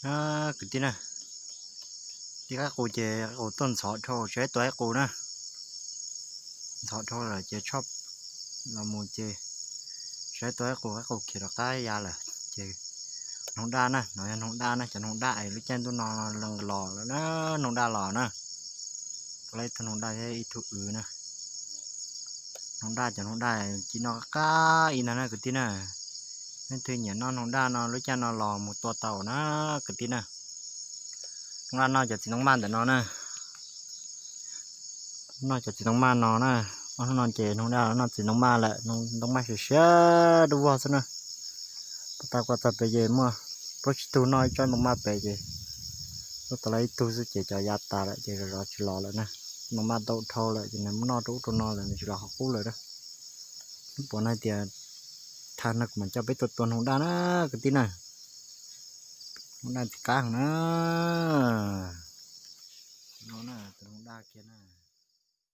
Kwv tij na, tib qaib qus ces qaib qus tuaj ntxhov dhau, tsis tua qaib qus na. Ntxhov dhau lawm ces tshoj los mus ces tsis tua qaib qus, qaib qus khiav rov qab ya lawm ces. Noog daj na, no yog noog daj na, cov noog daj es lub caij ntuj no los lawm na, noog daj los na. Tau ib tug noog daj thiab ib tug wv na. Noog daj, cov noog daj ci no qab ib ntag na kwv tij na. Leej twg nyiam noj noog daj no lub caij no los mus tua tau na kwv tij na. Noog daj noj cov txiv ntoo maj ntawm no na. Noj cov txiv ntoo maj no na. Ob hnub no ces noog daj los noj txiv ntoo maj lawm, ntoo maj siav siav dub vog xwb na. Pov tas kuv txog pem ces muaj plaub tsib tug noj ib tsob ntoo maj pem ces, tuaj tau ib tug xwb ces cov ya tas lawm ces zov zov tsis los lawm na. Ntoo maj ntau dhau lawm ces nws mus noj rau ub rau no lawm nws tsis los qhov qub lawm na. Hnub puas no tias tag no kuv mam coj peb tuaj tua noog daj na kwv tij na. Noog daj ntxim qab heev na. No na, tus noog daj kiag na.